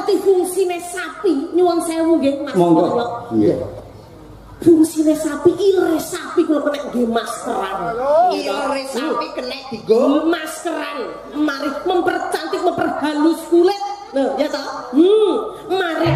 Ngerti fungsine sapi, nyuwun sewu nggih Mas. Monggo. Nggih. Fungsine sapi, ilere sapi kula kena nggih maskeran. Ilere sapi kena dienggo maskeran. Mari mempercantik, memperhalus kulit. Loh, ya toh? Mari.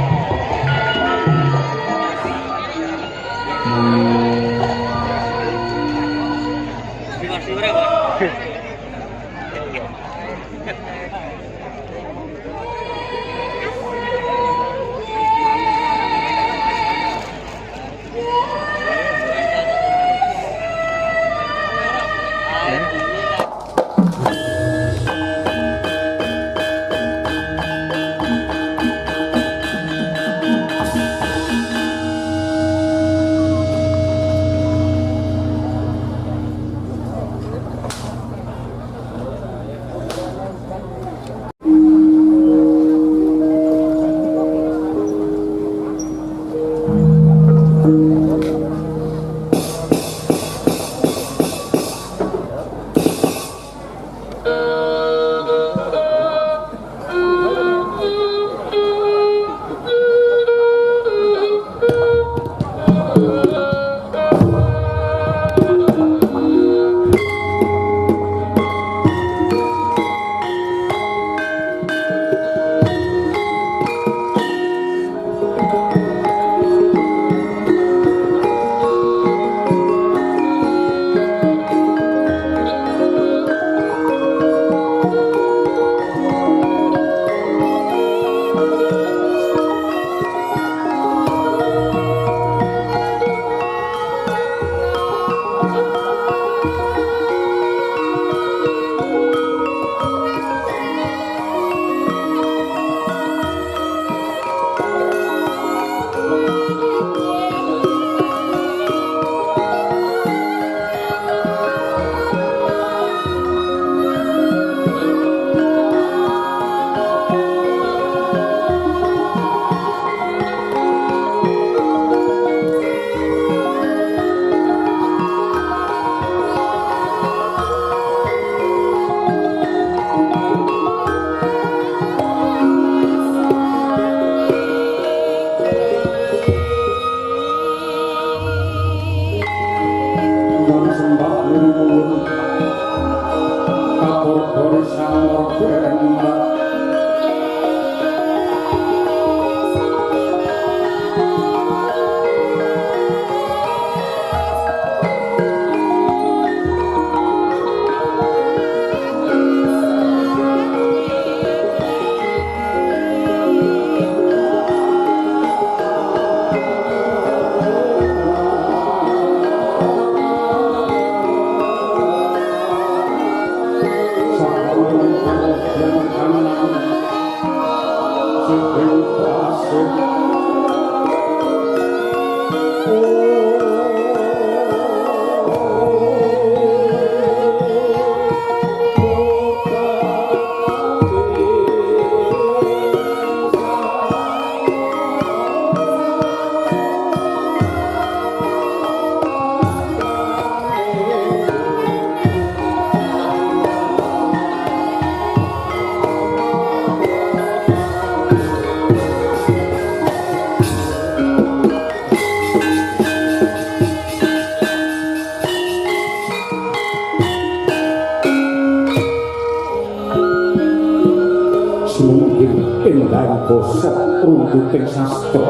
Basa runtuting sastra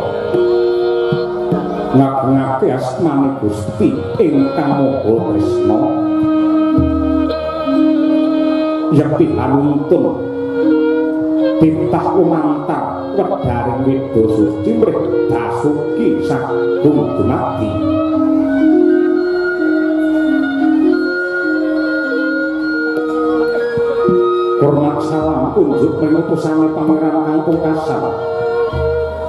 ngagungake asmane Gusti ingkang Maha Tresna yekti anuntun titah lumantar wedharing weda suci mrih dasuki sagung dumadi. Hormat salam unjuk mring utusane Pangeran kang pungkasan.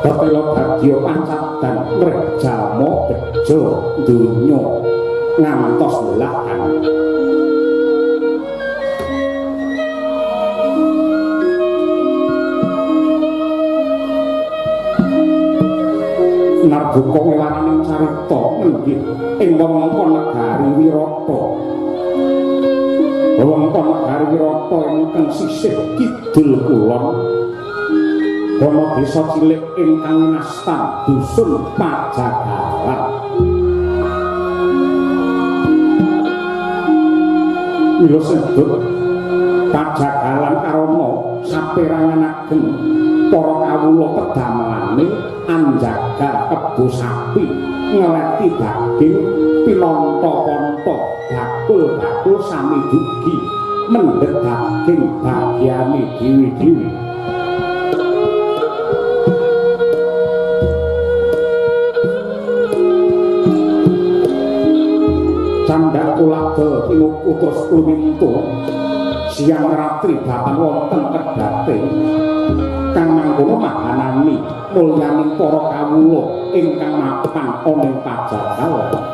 Pertela bagya pancadan mrih jalma bejo donya ngantos belahan. Narbuka wewaraning carita nenggih ing wewengkon negari Wirata. Wewengkon negari Wirata ingkang sisih kidul kulon Ana desa cilik ingkang winastan dusun Pajagalan. Mila sedut Pajagalan karana saperangan ageng para kawula pedamelane anjaga kebo sapi ngeleti daging pinonto-ponto bakul-bakul sami dugi mendhet daging bagiane dhewe-dhewe. Candhak tuladha tinuku terus lumintu siang ratri bapan wonten kedhate kang mangkono mahanani mulyaning para kawula ingkang mapan ana ing Pajagalan.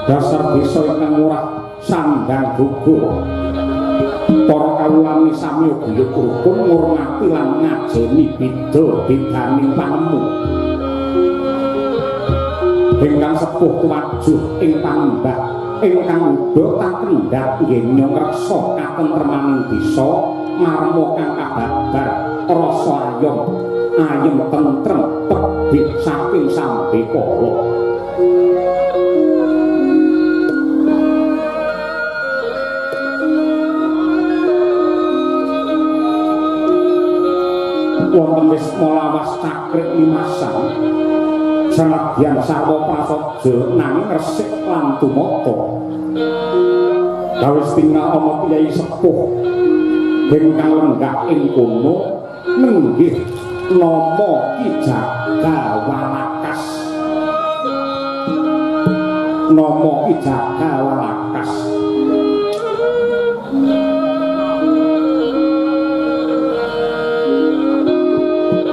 Dasar desa ingkang murah sandang gugur para kawulane sami guyub rukun ngurmati lan ngajeni beda-bedaning panemu. Ingkang sepuh tuwajuh ing panembah ingkang uda takendhat yen ngreksa katentremaning desa marma kang kababar rasa ayom ayem tentrem tebih saking sambekala. Wonten wisma lawas cakrik limasan sanadyan sarwa prasaja nanging resik lan tumata. Kawis tingal ana piyai sepuh ingkang lenggah ing kono nenggih nama Ki Jaga Walakas. Nama Ki Jaga Walakas.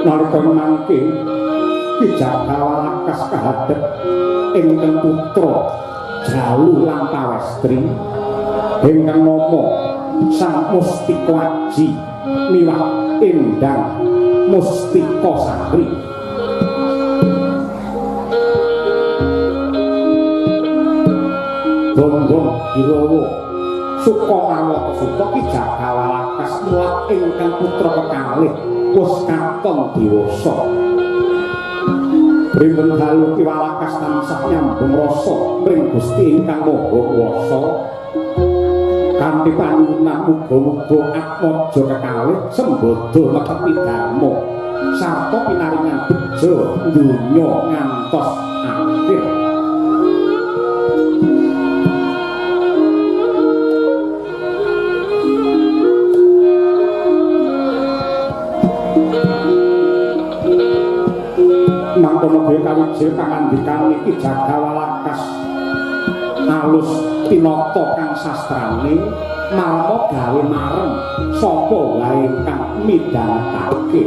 Nalika mangke Ki Jaga Walakas kahadhep ingkang putra Jalu lan Pawestri ingkang nama Sang Mustika Aji miwah Endang Mustika Sari. Bonggong Girawa suka marwata suka Ki Jaga Walakas mulat ingkang putra kekalih wis katon dewasa. Rinten dalu Ki Walakas tansah nyambung rasa mring Gusti ingkang Maha Kuwasa. Kanthi panyuwunan muga-muga atmaja kekalih sembada netepi dharma sarta pinaringan beja donya ngantos akhir. Mangkono dhewe kawijil pangandikane Ki Jaga Walakas alus tinata kang sastrane marma gawe marem sapa wae kang midhangetake.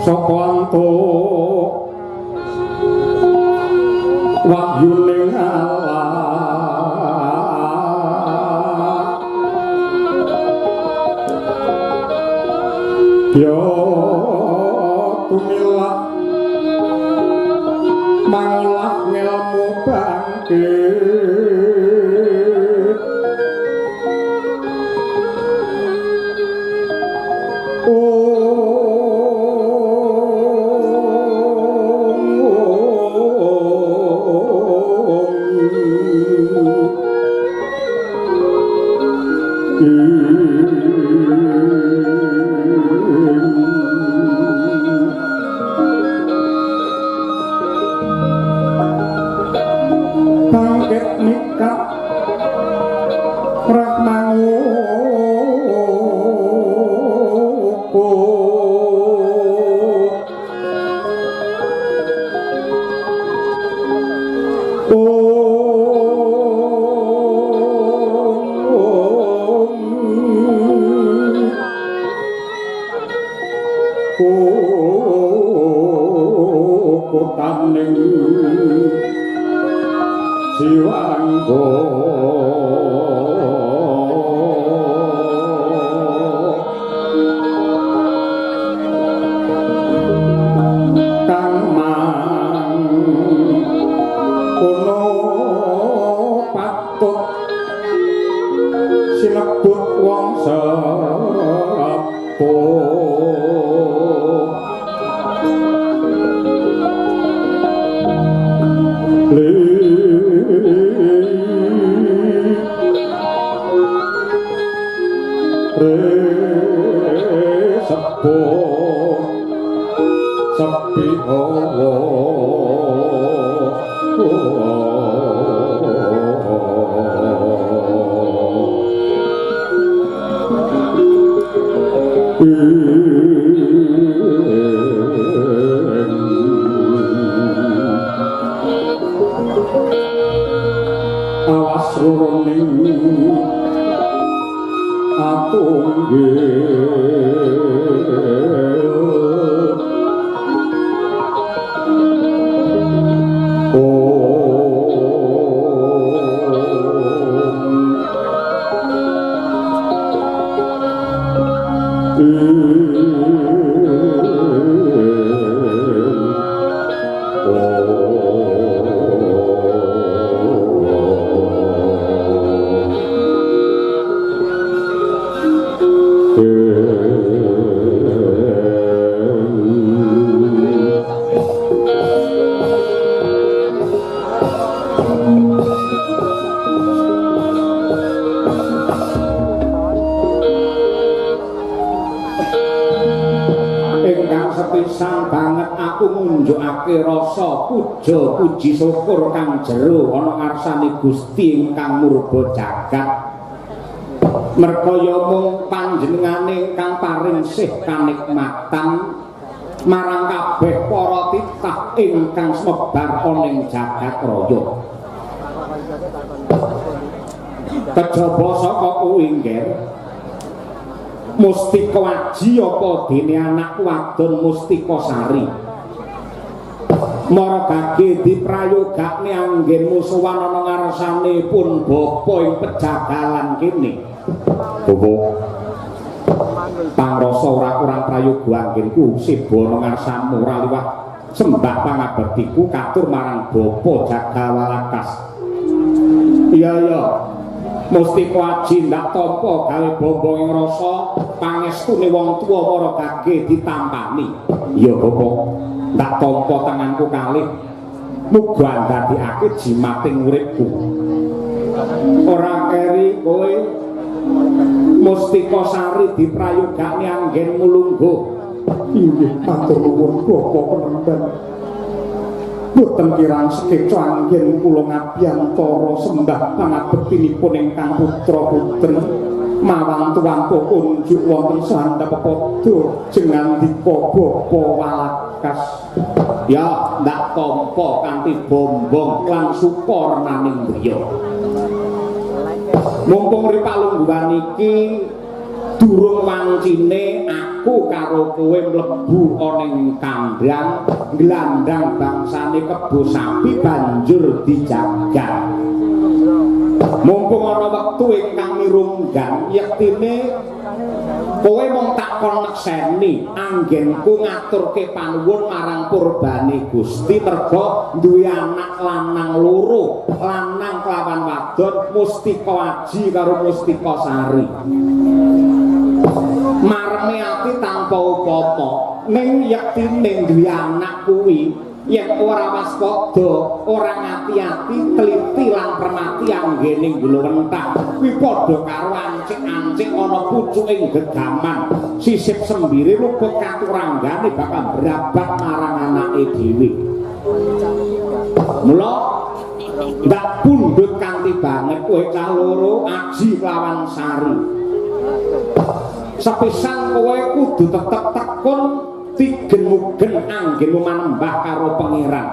Saka antuk wahyuning Allah ya tumilah mangolah ngelmu bangkit. Bangkit nikah rahmangu kutaning jiwanggo kang mang kono patut sinebut wong sepuh. Sepuh sepi hawa awas ruruning atunggil sepisan banget aku ngunjukake rasa puja puji syukur kang jero ana ngarsane Gusti ingkang murba jagat. Merkaya mung panjenengane ingkang paring sih kanikmatan marang kabeh para titah ingkang semebar ana ing jagat raya. Kejaba saka kuwi nggih Mustika Aji apa dene anak wadon Mustika Sari mara gage diprayogakne anggen musuhan ana ngarsane pun bapa ing pejagalan kene. Bapa pangrasa ora kurang prayoga anggenku siba ana ngarsamu ora liwat sembah pangabektiku katur marang bapa Jagawalakas. Iya iya Mustika Aji ndak tampa gawe bombong ing rasa pangestune wong tuwa para gage ditampani. Iya bapa, ndak tampa tanganku kalih muga ndadekake jimating uripku. Ora keri kowe Mustika Sari diprayogakne anggenmu lungguh. Inggih matur nuwun bapa penemban. Boten kirang sekeca anggen kula ngabiyantara sembah pangabektinipun ingkang putra-putri mawantu-wantu kunjuk wonten sandhap pepadha jengandika bapa Walakas. Ya ndak tampa kanthi bombong lan suka renaning griya. Mumpung ri palungguhan iki Durung wancine aku karo kowe mlebu ana ing kandhang nglandang bangsane kebo sapi banjur dijagal. Mumpung ana wektu ingkang mirunggan, yektine kowe mung tak kon nekseni anggenku ngaturke panuwun marang purbane Gusti merga duwe anak lanang loro, lanang kelawan wadon, Mustika Aji karo Mustika Sari. Marme ati tanpa upama, ning yektine duwe anak kuwi yen ora waspada, ora ngati-ati, teliti lan permati anggene nglowentah kuwi padha karo ancik-ancik ana pucuking gegaman, sisip sembire luput katuranggane bakal brabak marang anake dhewe. Mula ndak pundhut kanthi banget kowe cah loro Aji kelawan Sari. Sepisan kowe kudu tetep tekun tigen-mugen anggenmu manembah karo pangeran.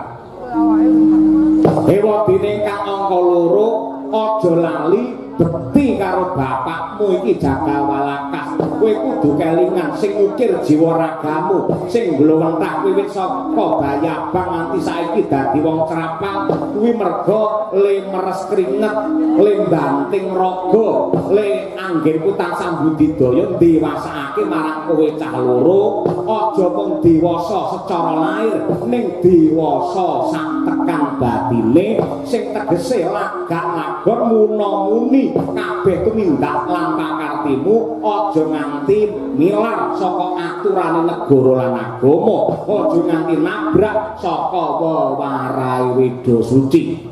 Hewadene kang angka loro aja lali bekti karo bapakmu iki Jagal Walakas. Kowe kudu kelingan sing ngukir jiwa ragamu, sing nglowentah wiwit saka bayabang nganti saiki dadi wong crapang kuwi merga le meres kringet, le banting raga, le anggenku tansah budidaya ndewasakake marang kowe cah loro. Aja mung dewasa secara lahir, ning dewasa sak tekan batine sing tegese lagak-lagon muna-muni kabeh tumindak lan pakartimu aja nganti milar saka aturane negara lan agama, aja nganti nabrak saka wewarai weda suci.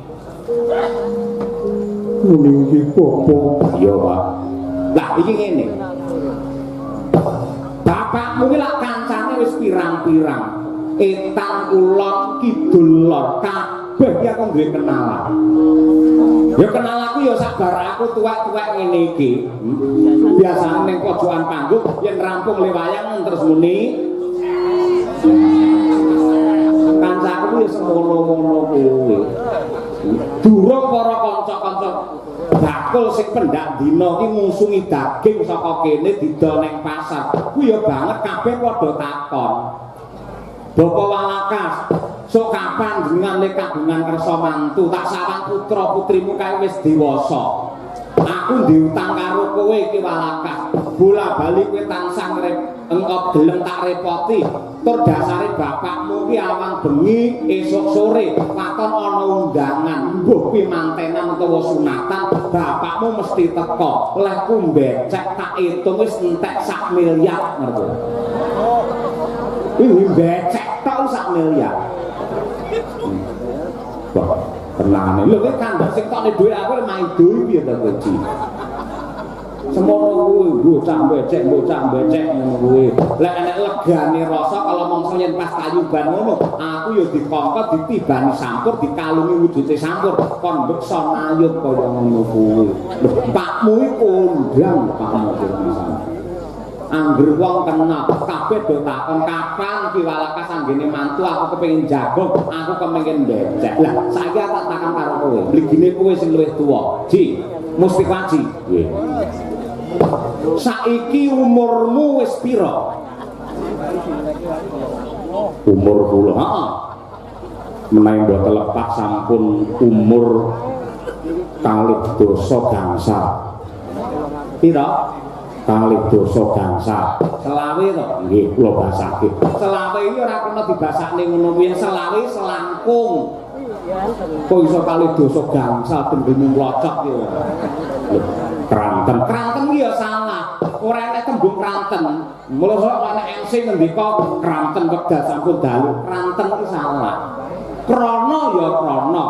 Ngene iki apa? Iya, Pak. Lah iki ngene. Bapakmu ki lak kancane wis pirang-pirang. Etan kulon kidul lor kabeh ki aku duwe kenalan. Ya kenal aku ya sabar aku tuwek-tuwek ngene iki. Biasane ning pojokan panggung yen rampung le wayang terus muni kancaku ya semono-mono kuwi. Durung para kanca-kanca bakul sing pendak dina ki ngusungi daging saka kene didol ning pasar. Kuwi ya banget kabeh padha takon. Bapak Walakas, sok kapan jenengan le kagungan kersa mantu tak sawang putra putrimu kae wis dewasa. Aku diutang karo kowe iki Walakas. Bola bali kowe tansah engkop gelem tak repoti. Tur dasare bapakmu ki awang bengi esuk sore waton ana undangan, mbuh kuwi mantenan utawa sunatan, bapakmu mesti teka. Lehku mbecek tak itung wis entek sak miliar ngerti. Ini becek tok sak miliar. Wah, tenane. Lho kowe kandhak sing tokne dhuwit aku lek maido piye to kowe, Ji? Semono kuwi bocah becek ngono kuwi. Lek enek legane rasa kalau mongso yen pas tayuban ngono, aku ya dikongkon ditibani sampur, dikalungi wujude sampur, kon beksa nayub kaya ngono kuwi. Lho, pakmu iki kondang pakmu kuwi. Angger wong kenal kabeh do takon kapan Ki Walakas anggene mantu, aku kepengin jago, aku kepengin becek. Lah saiki aku tak takon karo kowe, mligine kowe sing luwih tuwa. Ji, Mustika Aji. Nggih. Saiki umurmu wis pira? Umur kula, heeh. Menawi mboten lepat sampun umur kalih dasa gangsal. Pira? Kalih dasa gangsal. Selawe to? Nggih, kula basake. Selawe iki ora kena dibasakne ngono kuwi, selawe selangkung. Kok iso kalih dasa gangsal tembemu mlocok ki ora? Lho, kranten. Kranten ki ya salah. Ora enek tembung kranten. Mula sok ana MC ngendika kranten wekdal sampun dalu. Kranten ki salah. Krana ya krana.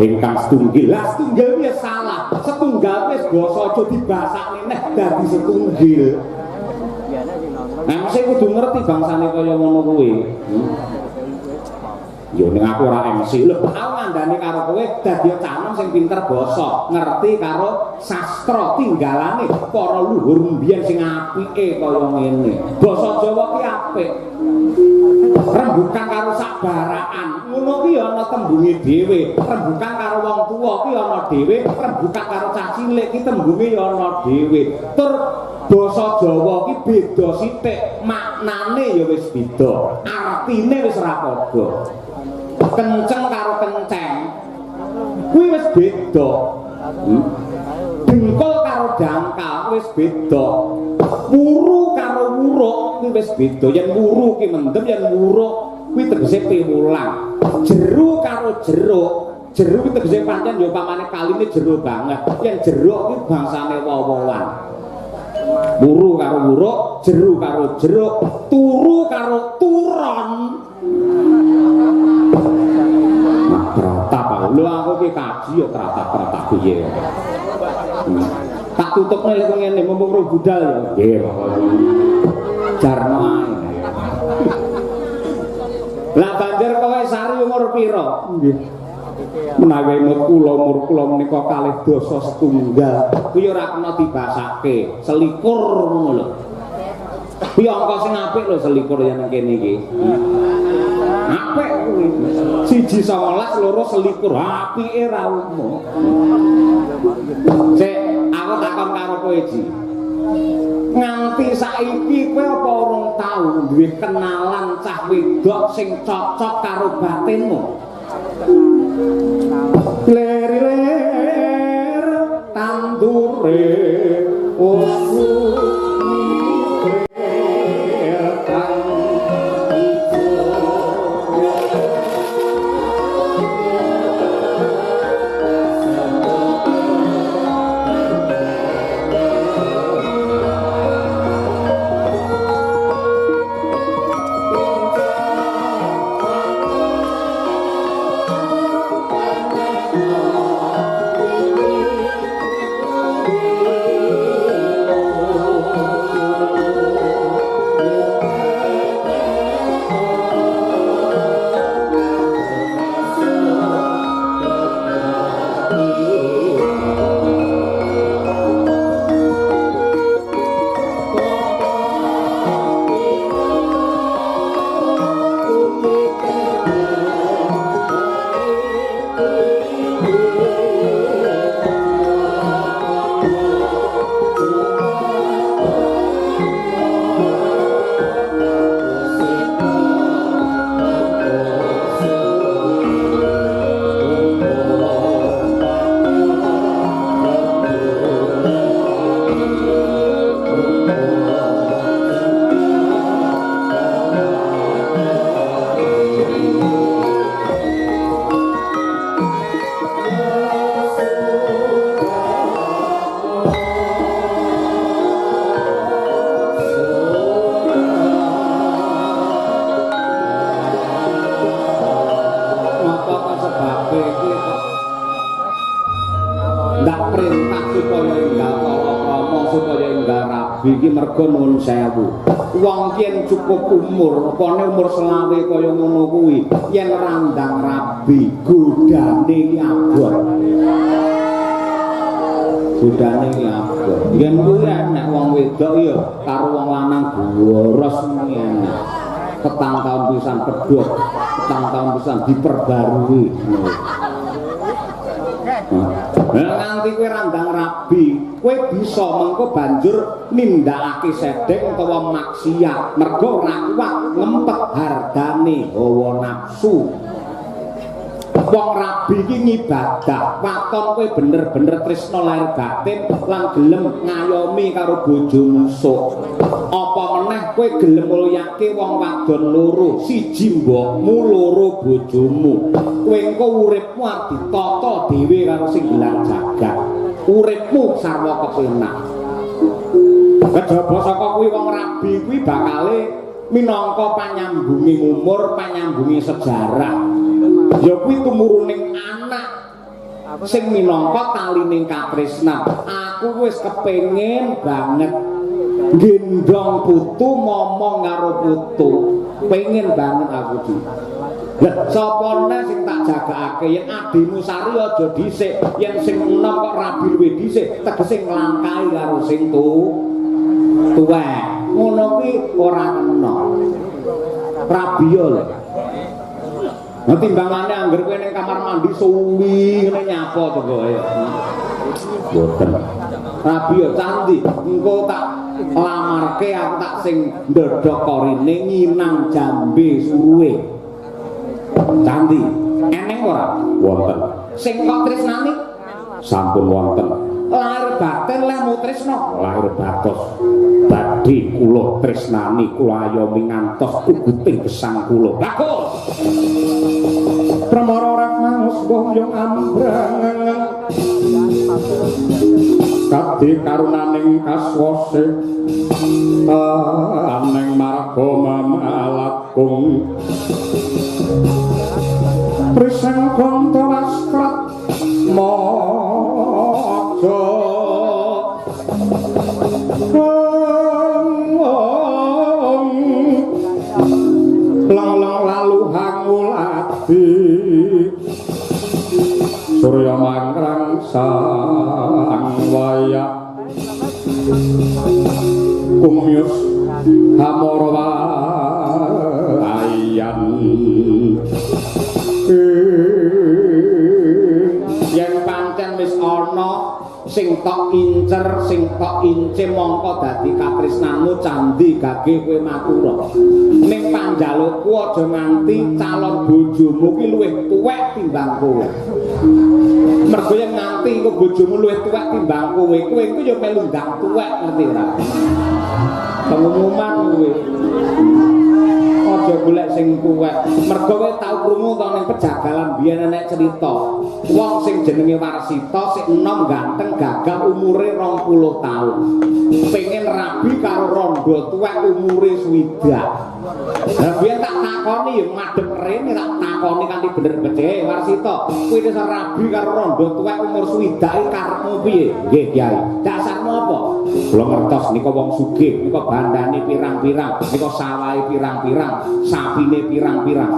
Ingkang setunggil. Lah setunggil ya salah. Setunggal wis basa aja dibasakne neh dadi setunggil. MC kudu ngerti bangsane kaya ngono kuwi. Ya ning aku ora MC. Lho, aku ngandani karo kowe dadi canom sing pinter basa, ngerti karo sastra tinggalane para luhur mbiyen sing apike kaya ngene. Basa Jawa ki apik. Rembukan karo sabaraan, ngono ki ya ana tembunge dhewe. Rembukan karo wong tuwa ki ana dhewe, rembukan karo cah cilik ki tembunge ya ana dhewe. Tur Basa Jawa ki beda sithik, maknane ya wis beda, artine wis ora padha. Kenceng karo kenceng kuwi wis beda. Dengkul karo dangkal wis beda. Wuru karo wuruk kuwi wis beda. Yen wuru ki mendem, yen wuruk kuwi tegese piwulang. Jeru karo jeruk, jeru kuwi tegese pancen ya pamane kaline jero banget. Yen jeruk kuwi bangsane woh-wohan. Wuru karo wuruk, jeru karo jeruk, turu karo turon. Nah, tratap aku. Lho aku ki kaji ya tratap-tratap piye. Tak tutupne lek ngene mumpung ro budal ya. Nggih, pokoke. Jarno ae. Lah banjur kowe Sari umur pira? Nggih. Menawi emut kula umur kula menika kalih dasa setunggal. Kuwi ora kena dibasake, selikur ngono lho. Kuwi angka sing apik lho selikur yen nang kene iki. Apik kuwi. 1 19 loro selikur, apike ra umum. Sik, aku takon karo kowe, Ji. Nganti saiki kowe apa urung tau duwe kenalan cah wedok sing cocok karo batinmu? Lir-lir tandure usu iki mergo nuwun sewu. Wong ki yen cukup umur, apane umur selawe kaya ngono kuwi, yen randang rabi, godane iki abot. Godane iki abot. Yen kuwi enek wong wedok ya karo wong lanang boros ngene enek. Petang taun pisan pedhot, petang taun pisan diperbarui. Lah nganti kowe randang rabi, kowe bisa mengko banjur nindakake sedeng utawa maksiat mergo ora kuat ngempet hardane hawa nafsu. Wong rabi iki ngibadah, waton kowe bener-bener tresna lahir batin lan gelem ngayomi karo bojomu sok. Apa meneh kowe gelem mulyake wong wadon loro, siji mbokmu, loro bojomu. Kowe engko uripmu arep ditata dhewe karo sing gelar jagat. Uripmu sarwa kepenak. Kejaba saka kuwi wong rabi kuwi bakale minangka panyambunging umur, panyambunging sejarah. Ya kuwi tumuruning anak sing minangka talining katresnan. Aku wis kepengin banget gendong putu, momong karo putu. Pengen banget aku iki. Lah sapa neh sing tak jagakake yen adimu Sari aja dhisik, yen sing enom kok rabi luwih dhisik, tegese nglangkahi karo sing tuwek. Ngono kuwi ora kena. Rabi yo lho. Nah timbangane angger kowe ning kamar mandi suwi ngene nyapa to kowe. Mboten. Rabi yo candi, engko tak Lamarke aku tak sing ndodhok korine nyinang jambe suruwe. Candi, eneng ora? Wonten. Sing kok tresnani? Sampun wonten. Lahir batin lehmu tresna. Lahir batos. Badhe kula tresnani kula ayomi ngantos uguting gesang kula. Bagus. Permara Ratmangus boyong ambrang kadi karunaning kaswase aneng marga mamalakung prisang kanta wastrat maja lang-lang lalu hangulati surya mangkrang sang wayak kumyus hamara wayan yen pancen wis ana sing tok incer sing tok ince mongko dadi katresnanmu candhi gage kowe matura ning panjalukku aja nganti calon bojomu ki luwih tuwek timbang kowe. Mergo yen nganti engko bojomu luwih tuwek timbang kowe, kowe iku ya melu ndang tuwek ngerti ora? Pengumuman kowe. Aja golek sing tuwek. Mergo kowe tau krungu to ning pejagalan biyen enek cerita. Wong sing jenenge Warsita sik enom ganteng gagah umure 20 taun. Pengen rabi karo rondo tuwek umure 60. Lah biyen tak takoni ya madhep rene tak takoni kanthi bener becike Warsita. Kuwi wis rabi karo rondo tuwek umur 60 iki karepmu piye? Nggih Kyai. Dasarmu apa? Kula ngertos nika wong sugih, nika bandane pirang-pirang, nika sawahe pirang-pirang, sapine pirang-pirang.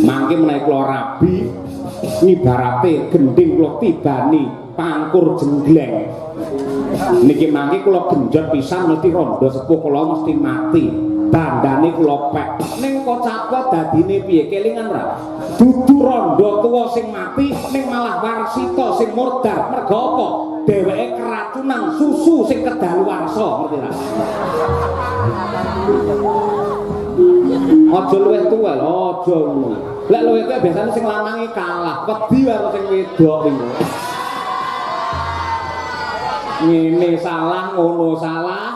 Mangke menawi kula rabi ngibarate gendhing kula tibani pangkur jenggleng. Niki mangke kula genjot pisan mesti rondo sepuh kula mesti mati. Bandane kula pek. Ning kocapa dadine piye kelingan ora? Dudu rondo tuwa sing mati ning malah Warsita sing murdar. Mergo apa? Dheweke keracunan susu sing kedaluwarsa, ngerti ra? Aja luwih tuwa lho, aja ngono. Lek luwih tuwa biasane sing lanange kalah, wedi karo sing wedok iku. Ngene salah, ngono salah.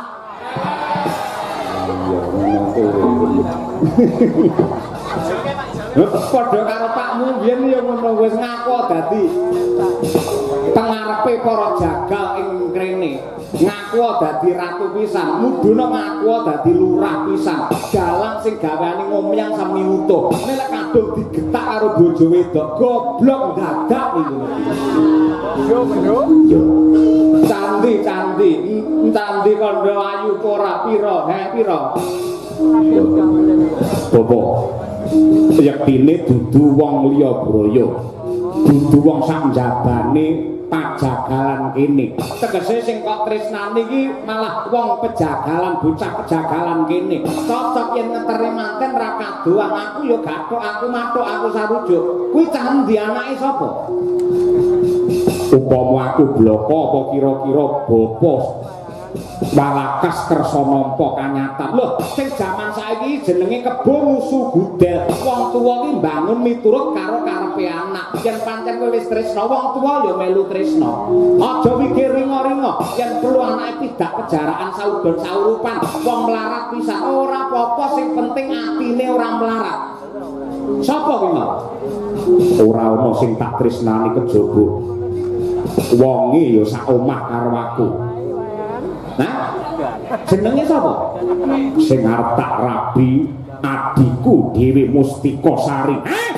Iya, ngono kuwi. Padha karo pakmu biyen ya ngono wis ngaku dadi tengarepe para jagal ing krene. Ngaku dadi ratu pisan, mudhuna ngaku dadi lurah pisan. Dalang sing gaweane ngomyang sami utuh. Nek lek kadung digetak karo bojo wedok, goblok dadak iku. Yo mendo. Yo. Candi candi, candi kandha ayu ora pira, he pira. Bapak, yektine dudu wong liya braya. Dudu wong sak njabane pajagalan kene. Tegese sing kok tresnani iki malah wong pejagalan, bocah pejagalan kene. Cocok yen ngeteri manten ra kadoan, aku ya gathuk, aku mathuk, aku sarujuk. Kuwi cah endi anake sapa? Upama aku bloko apa kira-kira bapa Walakas kersa nampa kanyatan. Loh, sing jaman saiki jenenge kebo musuh gudel. Wong tuwa ki mbangun miturut karo karepe anak. Yen pancen kowe wis tresna, wong tuwa ya melu tresna. Aja mikir ringa-ringa. Yen perlu anake tidak kejaraan saudon saurupan, wong melarat pisan ora apa-apa, sing penting atine ora melarat. Sapa kuwi mau? Ora ana sing tak tresnani kejaba wonge ya sak omah karo aku. Nah, jenenge sapa? Sing arep tak rabi adhiku Dewi Mustikasari. Hah?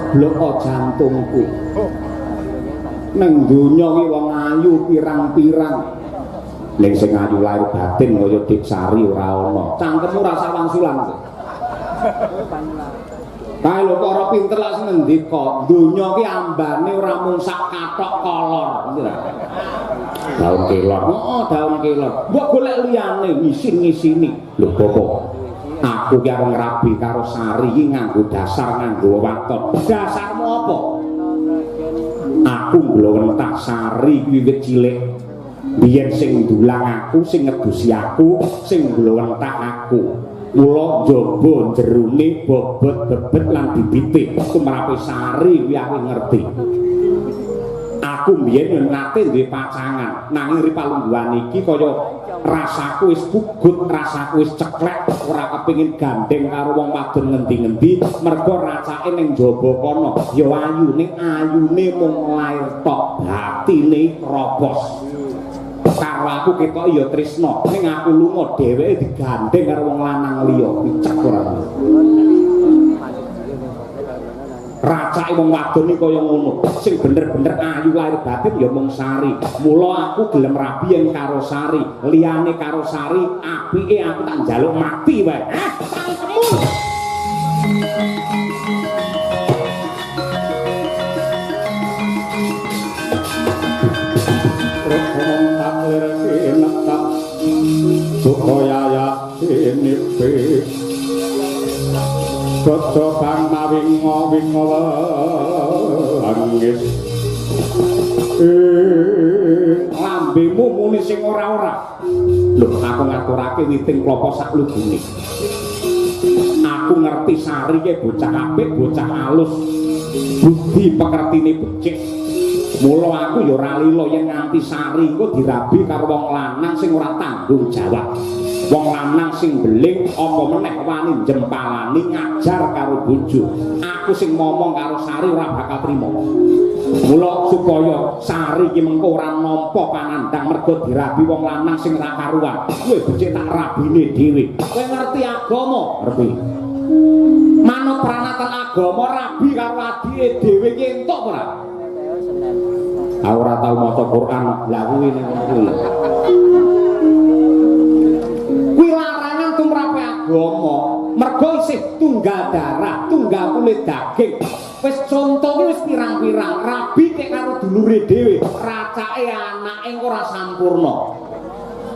Ceblok jantungku. Neng donya ki wong ayu pirang-pirang. Ning sing ayu lahir batin kaya Dik Sari ora ana. Cangkemmu ora sawang-sulang. Kae lho kok ora pinter lak sing ngendika, donya ki ambane ora mung sak kathok kolor, ngerti ta? Daun kelor. Heeh, daun kelor. Mbok golek liyane ngisin-ngisini. Lho bapak, aku ki arep ngrabi karo Sari iki nganggo dasar nganggo waton. Dasarmu apa? Aku nglowentah Sari wiwit cilik. Biyen sing ndulang aku, sing ngedusi aku, sing nglowentah aku. Mula njaba jerone bobot bebet lan bibite tumrape Sari kuwi aku ngerti. Aku mbiyen nate duwe pacangan, nanging ri palungguhan iki kaya rasaku wis pugut, rasaku wis ceklek, ora kepengin gandeng karo wong wadon ngendi-ngendi, mergo racake ning njaba kono ya ayu, ning ayune mung lair tok, batine kropos. Karo aku ketok ya tresna, ning aku lunga dheweke digandeng karo wong lanang liya, picek ora. Racake wong wadon iki kaya ngono, sing bener-bener ayu lahir batin ya mung Sari. Mula aku gelem rabi yen karo Sari, liyane karo Sari apike aku tak njaluk mati wae. Ah, cangkemmu. Cocok kang mawingo wingo langit. Lambemu muni sing ora-ora. Lho, aku ngaturake witing klapa sak lugune. Aku ngerti Sari ki bocah apik, bocah alus. Budi pekertine becik. Mula aku ya ora lila yen nganti Sari engko dirabi karo wong lanang sing ora tanggung jawab. Wong lanang sing beling apa meneh wani jempalani ngajar karo bojo. Aku sing ngomong karo Sari ora bakal trima. Mula supaya Sari iki mengko ora nampa panandhang mergo dirabi wong lanang sing ora karuan. Kowe becik tak rabine dhewe. Kowe ngerti agama? Ngerti. Manut pranatan agama rabi karo adike dhewe iki entuk ora? Aku ora tau maca Quran. Lah kuwi ning ngono kuwi. Kuwi larangan tumrape agama. Mergo isih tunggal darah, tunggal kulit daging. Wis conto ki wis pirang-pirang, rabi kek karo dulure dhewe, racake anake ora sampurna.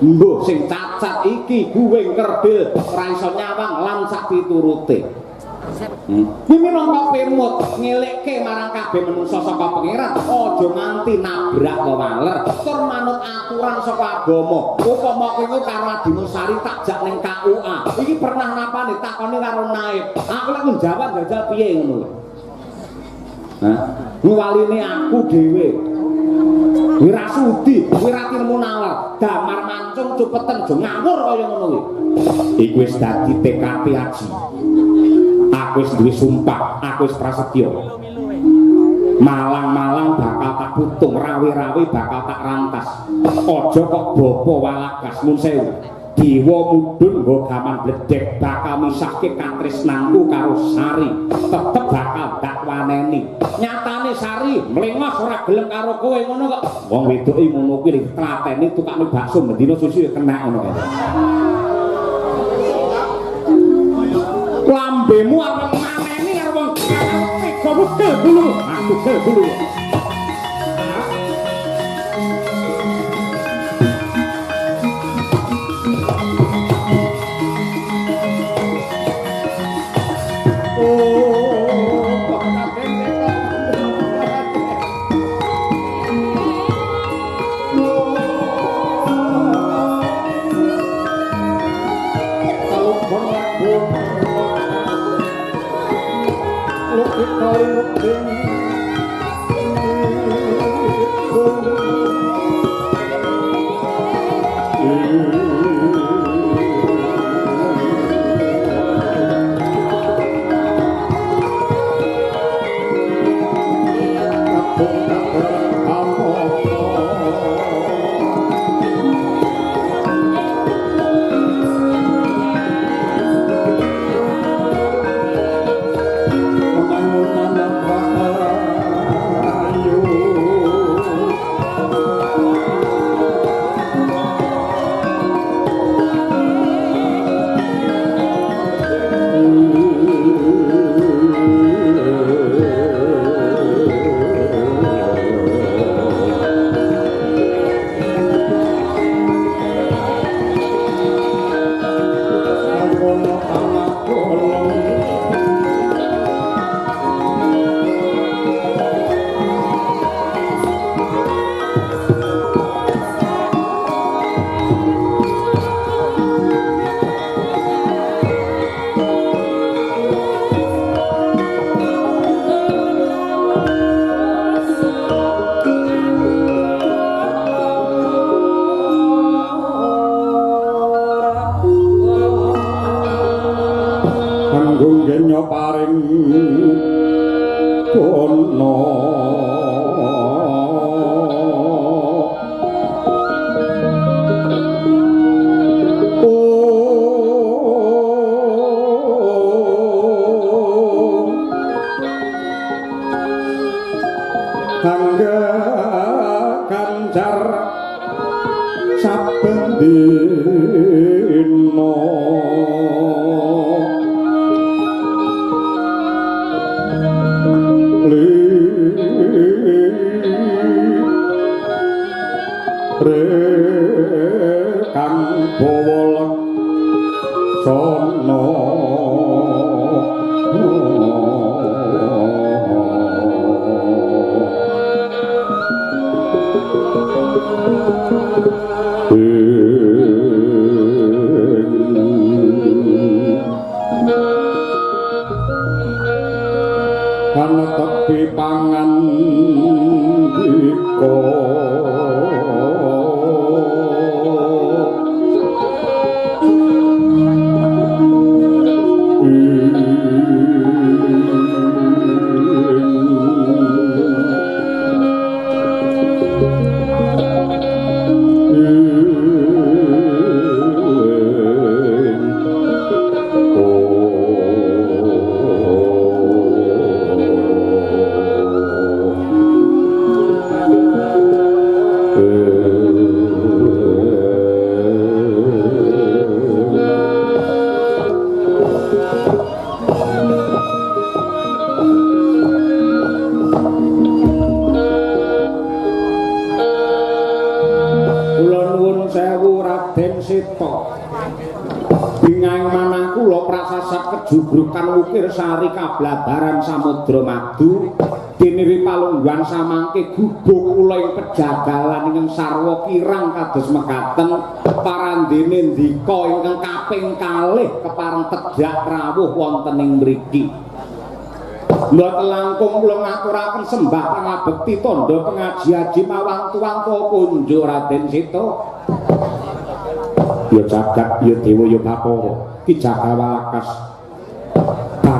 Mbuh sing cacat iki guwing kerdil, ora iso nyawang lan sak piturute. Kuwi minangka pemut ngelekke marang kabeh menungsa saka pangeran, aja nganti nabrak wewaler, tur manut aturan saka agama. Upama kowe karo adimu Sari tak jak ning KUA. Iki pernah napane takoni karo naib. Aku lek njawab jajal piye ngono lho. Hah? Ngwaline aku dhewe. Kuwi ra sudi, kuwi ra tinemu nalar. Damar mancung cupeten aja ngawur kaya ngono kuwi. Iku wis dadi TKP aji. Aku wis duwe sumpah, aku wis prasetya. Malang-malang bakal tak putung, rawe-rawe bakal tak rantas. Aja kok bapa walagas mun sewu. Dewa mudhun nggo gaman bledhek bakal misahke katresnanku karo Sari. Tetep bakal tak waneni. Nyatane Sari mlengos ora gelem karo kowe ngono kok. Wong wedoke ngono kuwi tlateni tukane bakso mendina susu ya kena ngono kae. Lambemu arep maneni karo wong tega wegel bulu. Aku gel bulu. Raja paring kono Angga ganjar saben dina kang bawa leksana ana tepi pangan dika Jubrukan ukir sari kablabaran samudra madu diniri palungguhan samangke gubuk kula ing pejagalan ingkang sarwa kirang kados mekaten parandene ndika ingkang kaping kalih kepareng tejak rawuh wonten ing mriki. Mboten langkung kula ngaturaken sembah pangabekti tandha pengaji-aji mawantu-wantu kunjuk Raden Seta. Ya jagat ya dewa ya Bathara Ki Jagal Walakas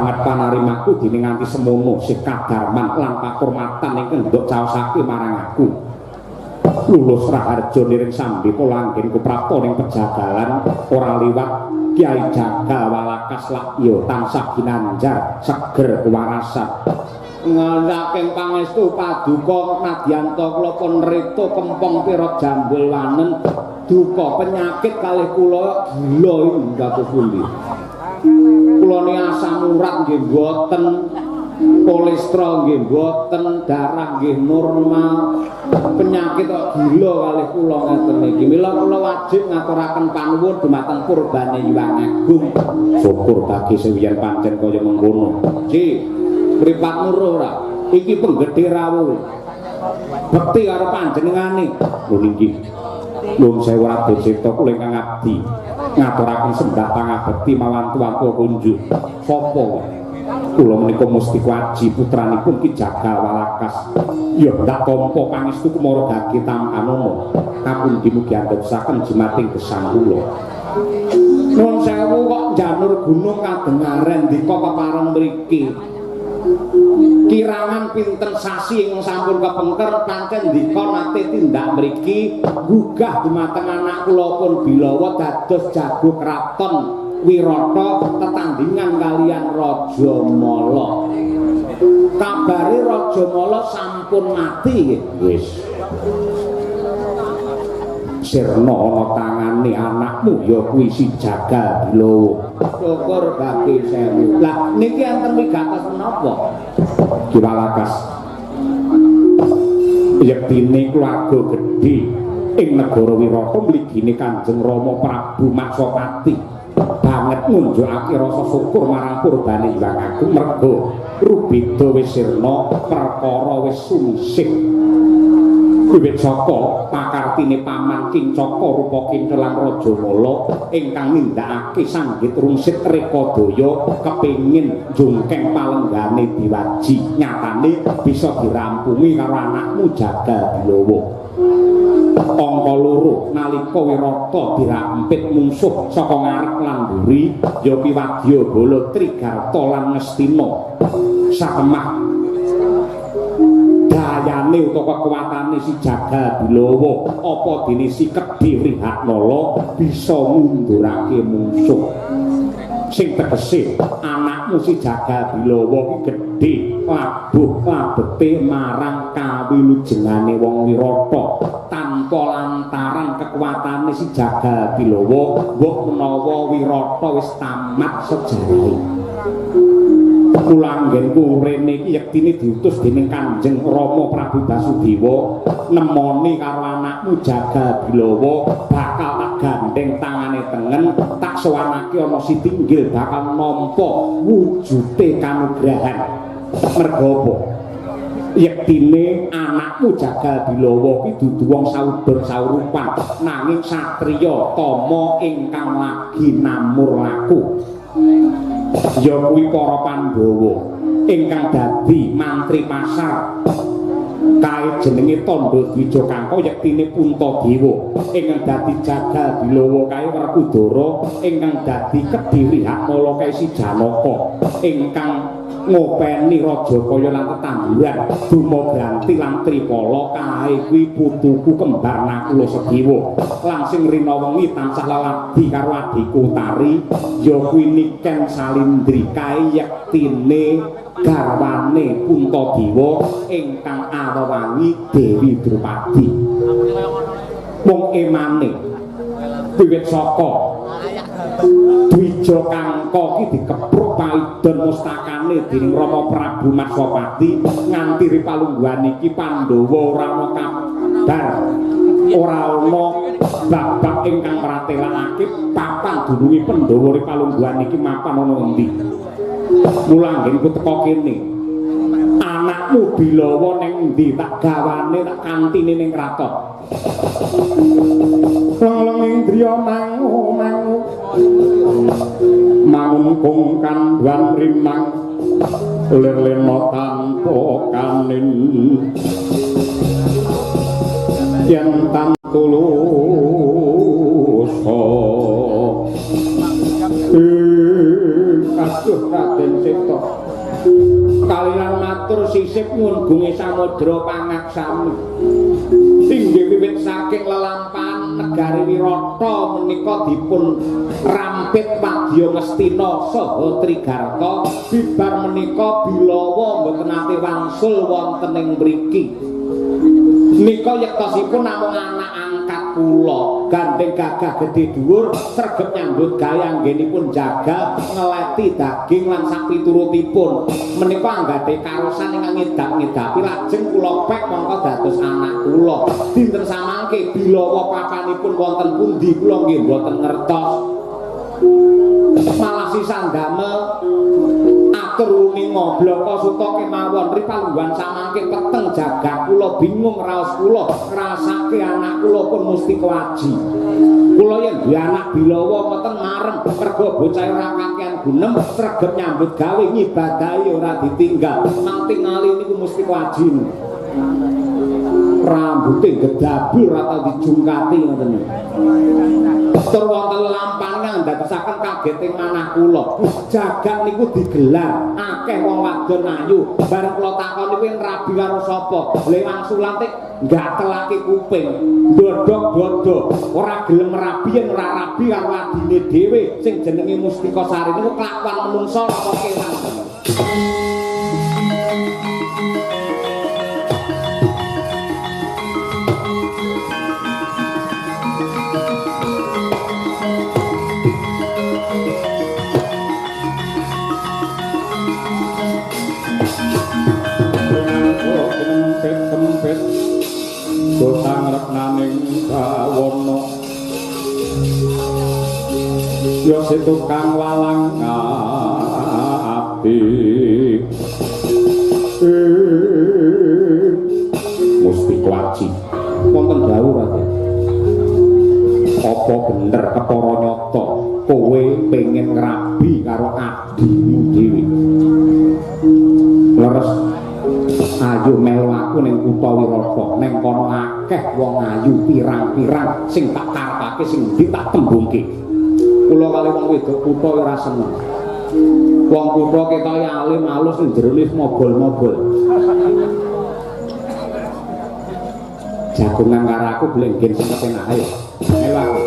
banget panarimaku dene nganti semono sih kadarman lan pakurmatan ingkang nduk caosake marang aku. Lulus raharja niring sambi kula anggen kuprapta ning pejagalan ora liwat Kyai Jagal Walakas lak ya tansah ginanjar seger kewarasan. Ngendhaking pangestu paduka nadyanta kula pun rita kempong pira jambul wanen duka penyakit kalih kula gila hingga pundi. Kula ni asam urat nggih mboten, kolesterol nggih mboten, darah nggih normal. Penyakit kok gila kalih kula ngeten iki. Mila kula wajib ngaturaken panuwun dumateng purbane Hyang Agung. Syukur bagi sing yen pancen kaya mengkono. Ji, mripatmu roh ora? Iki penggedhe rawuh. Bekti karo panjenengane. Lho nggih. Nuwun sewu Raden Seta kula ingkang abdi ngaturaken sembah pangabekti mawantu-wantu kunjuk. Sapa? Kula menika Mustika Aji putranipun Ki Jagal Walakas. Ya ndak tampa pangestu kumara gage tampanana. Kapundi mugi andhapsaken jimating gesang kula. Nuwun sewu kok njanur gunung kadengaren ndika pepareng mriki. Kirangan pinten sasi ingkang sampun kepengker pancen ndika nate tindak mriki gugah dumateng anak kula pun Bilawa dados jago kraton Wirata tetandingan kalian Raja Mala. Kabare Raja Mala sampun mati nggih. Wis. Sirna ana tangane anakmu ya kuwi si Jagal Bilawa. Syukur bagi sewu. Lah niki enten wigatos menapa? Ki Walakas. Yektine keluarga gedhe ing negara Wirata mligine Kanjeng Rama Prabu Maksapati. Banget ngunjukake rasa syukur marang purbane Hyang Agung merga rubeda wis sirna perkara wis sungsih. Wiwit saka pakartine paman Kincaka rupa Kinca lan Raja Mala ingkang nindakake sanggit rungsit rekadaya kepengin njungkeng palenggane diwaji nyatane bisa dirampungi karo anakmu Jagal Bilawa. Angka loro nalika Wirata dirampit mungsuh saka ngarep lan mburi ya kuwi Wadyabala Trigarta lan Ngastina. Sakemah dayane utawa kekuatane si Jagal Bilawa apa dene si Kedhi Wrihatnala bisa ngundurake mungsuh. Sing tegese anakmu si Jagal Bilawa ki gedhe labuh labete marang kawilujengane wong Wirata. Tanpa lantaran kekuatane si Jagal Bilawa mbok menawa Wirata wis tamat sejarahe. Kula anggenku rene iki yektine diutus dening Kanjeng Rama Prabu Basudewa nemoni karo anakmu Jagal Bilawa bakal tak gandeng tangane tengen tak sowanake ana sitinggil bakal nampa wujute kanugrahan. Merga apa? Yektine anakmu Jagal Bilawa ki dudu wong saudon saurupan nanging satriya tama ingkang lagi namur laku. Ya kuwi para Pandhawa ingkang dadi mantri pasar kae jenenge Tandha Dwija Kangka yektine Puntadewa ingkang dadi Jagal Bilawa kae Werkudara ingkang dadi Kedhi Wrihatmala kae si Janaka ingkang ngopeni raja kaya lan tetanduran Dumagranti lan Tripala kae kuwi putuku kembar Nakula Sedewa lan sing rina wengi tansah leladi karo adhiku Utari ya kuwi Niken Salindri kae yektine garwane Puntadewa ingkang awewangi Dewi Drupadi. Wong emane wiwit saka Dwija Kangka ki dikepruk paidon mustakane dening Rama Prabu Matswapati nganti ripalungguhan iki Pandhawa ora ana kabar, ora ana babak ingkang pratelakake papan dununge Pandhawa ripalungguhan iki mapan ana endi. Mula anggenku teka kene, anakmu Bilawa ning endi tak gawane tak kantine ning kraton. Leleng indriya mangu mangu mangungkung kandhuan rimang lir lena tanpa kanin yen tantulusa aduh Raden Seta kaliyan matur sisip nyuwun gunge samudra pangaksami inggih wiwit saking lelampahan negari Wirata menika dipun rampit wadya Ngastina saha Trigarta bibar menika Bilawa mboten nate wangsul wonten ing mriki. Nika yektosipun namung anak angkat kula gandeng gagah gedhe dhuwur sregep nyambut gawe anggenipun jagal ngeleti daging lan sapiturutipun menika anggate karosan ingkang ngedak-ngedapi lajeng kula pek mongko dados anak kula. Dinten samangke Bilawa papanipun wonten pundi kula nggih mboten ngertos. Malah sisah ndamel atur uninga blaka suta kemawon ripalungguhan samangke peteng jagat kula bingung raos kula ngrasake anak kula pun mustika aji. Kula yen duwe anak Bilawa meten marem mergo bocah ora kakean gunem sregep nyambut gawe ngibadahi ora ditinggal mang tingali niku mustika aji. Rambute gedabul ora tau dijungkati ngoten niku. Tur wonten lampane ndadosaken kaget ing manah kula. Jagat niku digelar akeh wong wadon ayu. Bareng kula takon niku yen rabi karo sapa? Lha wangsulan tik gatelake kuping, ndodhok-dodho, ora gelem rabi yen ora rabi karo adine dhewe sing jenenge Mustikasari niku kelakuan menungsa apa kewan. Ya si tukang walang ngabdi Mustika Aji wonten dawuh Raden. Apa bener ketara nyata kowe pengen ngrabi karo adhimu dhewe? Leres Ayo melu aku ning kutha Wirata, ning kono akeh wong ayu pirang-pirang sing tak karepake sing endi tak tembungke. Kula kali wong wedok kutha ora seneng. Wong kutha ketoke alim alus ning jerone mobol-mobol. Jagongan karo aku blenggen sing kepenak ayo. Melu aku.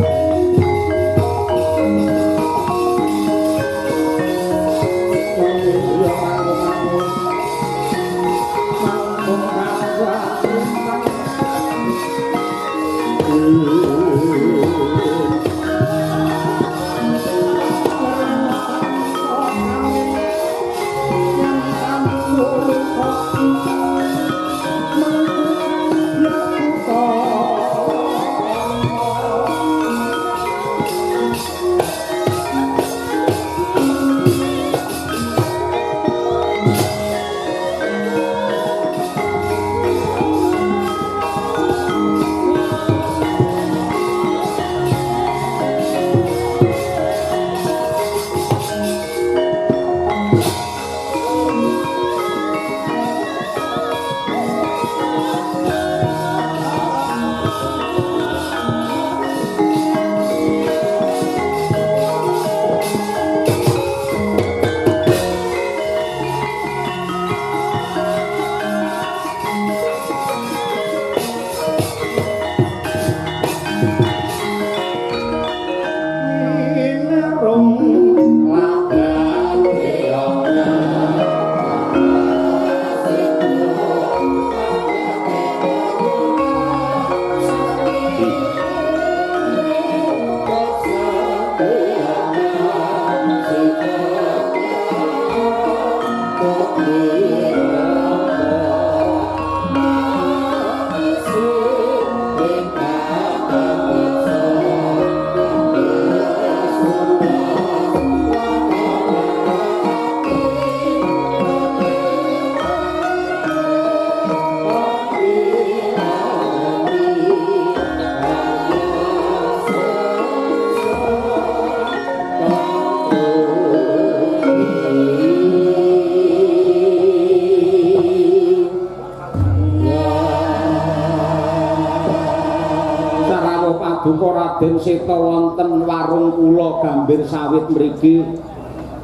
Raden Seta wonten warung kula Gambir Sawit mriki.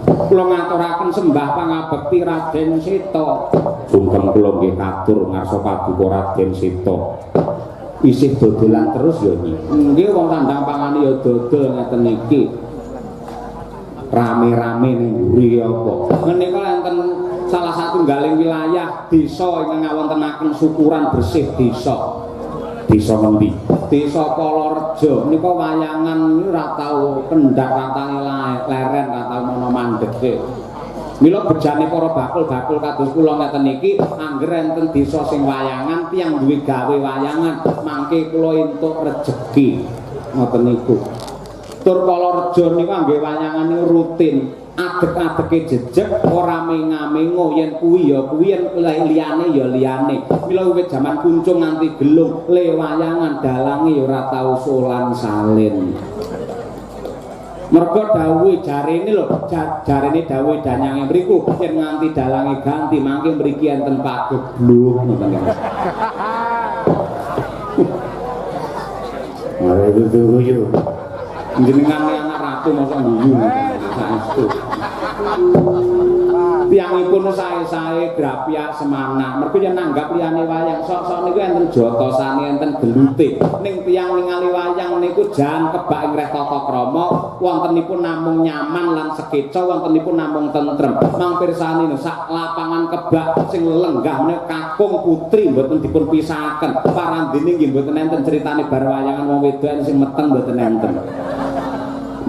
Kula ngaturaken sembah pangabekti Raden Seta. Sungkem kula nggih katur ngarsa paduka Raden Seta. Isih dodolan terus ya nyi. Nggih wong tandang pangane ya dodol ngeten iki. Rame-rame ning mburi apa. Menika enten salah satunggaling wilayah desa ingkang ngawontenaken syukuran bersih desa. Desa ngendi? Desa Kolorejo menika wayangan ora tau kendhak, ora tau leren, ora tau ana mandheke. Mila bejane para bakul-bakul kados kula ngeten iki, angger enten desa sing wayangan, tiyang duwe gawe wayangan, mangke kula entuk rejeki. Ngoten niku. Tur Kolorejo niku angge wayangan niku rutin, adeg-adege jejeg, ora menga-mengo, yen kuwi ya kuwi, yen liyane ya liyane. Mila wiwit jaman kuncung nganti gelung, le wayangan dalange ya ora tau solan salin. Mergo dawuhe jarene lho, jarene dawuhe danyange mriku, yen nganti dalange ganti mangke mriki enten pagebluk ngoten niku. Mare guyu. Jenengan anak ratu mosok guyu saestu. Tiyangipun sae-sae grapyak semanah. Mergo yen nanggap liyane wayang sok-sok niku enten jotosane, enten gelute. Ning tiyang ningali wayang niku jan kebak ing reh tata krama, wontenipun namung nyaman lan sekeca, wontenipun namung tentrem. Mang pirsani sak lapangan kebak sing lenggah menika kakung putri mboten dipun pisahaken. Parandene nggih mboten enten critane bar wayangan wong wedok sing meteng mboten enten.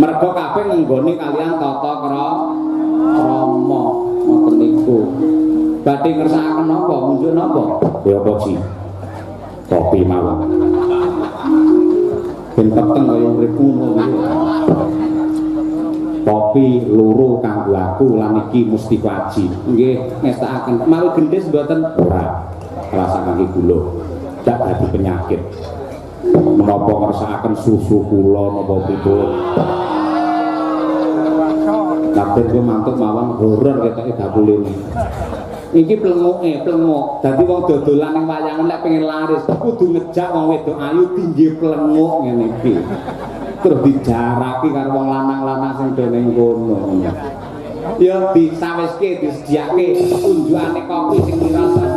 Mergo kabeh ngenggoni kalian tata krama ngoten niku. Badhe ngersakaken napa? Munjuk napa? Ya apa sih? Kopi mawon. Ben peteng kaya urip ngono. Kopi loro kanggo aku lan iki mustika aji. Nggih, ngestakaken. Mawi gendhis mboten? Ora. Rasa kangge gula. Dak dadi penyakit. Menapa ngersakaken susu kula napa pripun? Kabeh kok mantuk mawon horor ketoke bakule. Iki plenguke, plenguk. Dadi wong dodolan ning wayangan lek pengen laris kudu ngejak wong wedok ayu tinggi plenguk ngene iki. Terus dijaraki karo wong lanang-lanang sing do ning kono. Ya disawiske, disediake unjukane kopi sing dirasa.